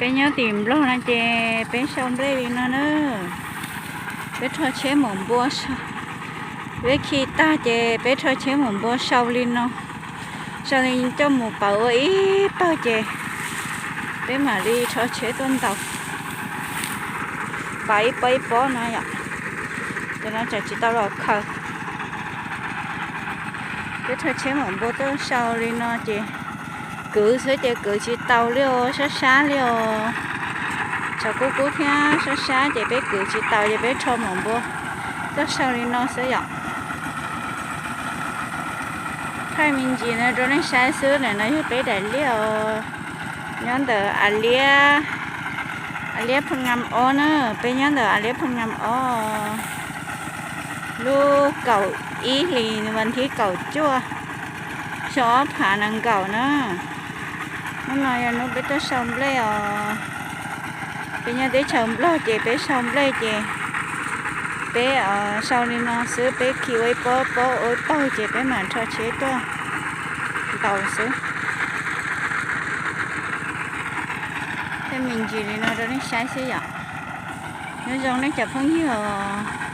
Peb nyob tim Nplog no ces peb sau nplej li no na. Peb rho tsheb mus npua, peb khi tag ces peb rho tsheb mus npua sau li no. Sau li coj mus pauv ua ib pawg ces peb mam li rho tsheb tuaj ntaus. Pauv ib pob ib pob no yom. Ces no tsam tsis tau los khaws. Peb rho tsheb mus npua tuaj sau li no ces kwv xwb ces kwv tsis tau li os, sab sab li os. Tshav kub kub thiab sab sab ces peb kwv tsis tau ces peb rho mus npua tuaj sau li no xwb yom. Thaij me ntsis no rau nej saib xwb, ntawm no yog peb daim liaj os. Nyob ntawm a liab, a liab Phoo Ngam ob na, peb nyob ntawm a liab Phoo Ngam ob. Lub kaum ib hlis vas thib kaum cuaj, xyoo ob phav nees nkaum na. Hnub no yog hnub peb tuaj sau nplej os. Peb nyob teb chaws Nplog ces peb sau nplej ces peb sau li no xwb, peb khi ua ib pob pob ua ib pawg ces peb mam rho tsheb tuaj ntaus xwb. Thaij me ntsis li no rau nej saib xwb yom. Nyob zoo nej cov phooj ywg os.